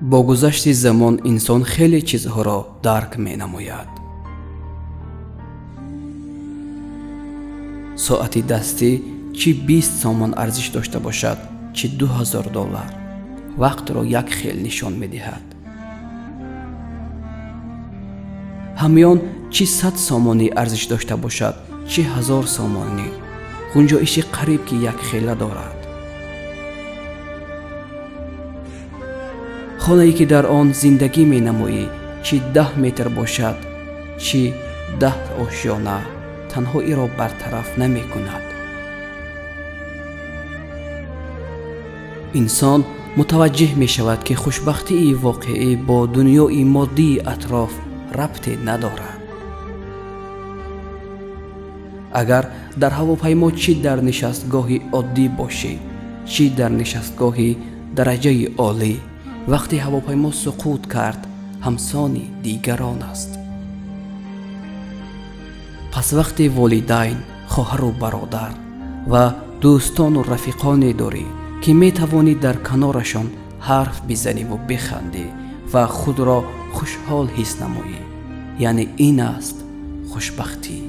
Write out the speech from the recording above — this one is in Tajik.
Бо гузашти замон инсон хеле чизҳоро дарк менамояд. Соати дастӣ чӣ 20 сомон арзиш дошта бошад, чӣ $2000, вақтро як хел нишон медиҳад. Ҳамён чӣ 100 сомонӣ арзиш дошта бошад, чӣ 1000 сомонӣ, гунҷоиши қариб ки якхела дорад. Хонае ки дар он зиндагӣ менамоӣ, чӣ 10 метр бошад, чӣ 10 ошёна, танҳоиро бартараф намекунад. Инсон мутаваҷҷеҳ мешавад, ки хушбахтии воқеӣ бо дунёи моддии атроф рабте надорад. Агар дар ҳавопаймо чӣ дар нишастгоҳи оддӣ бошӣ, чӣ дар нишастгоҳи дараҷаи олӣ, вақте ҳавопаймо суқут кард, ҳамсони дигарон аст. Пас вақте волидайн, хоҳару бародар ва дӯстону рафиқоне дорӣ, ки метавонӣ дар канорашон ҳарф бизаниву бихандӣ ва худро хушҳол ҳис намоӣ, яъне ин аст хушбахтӣ.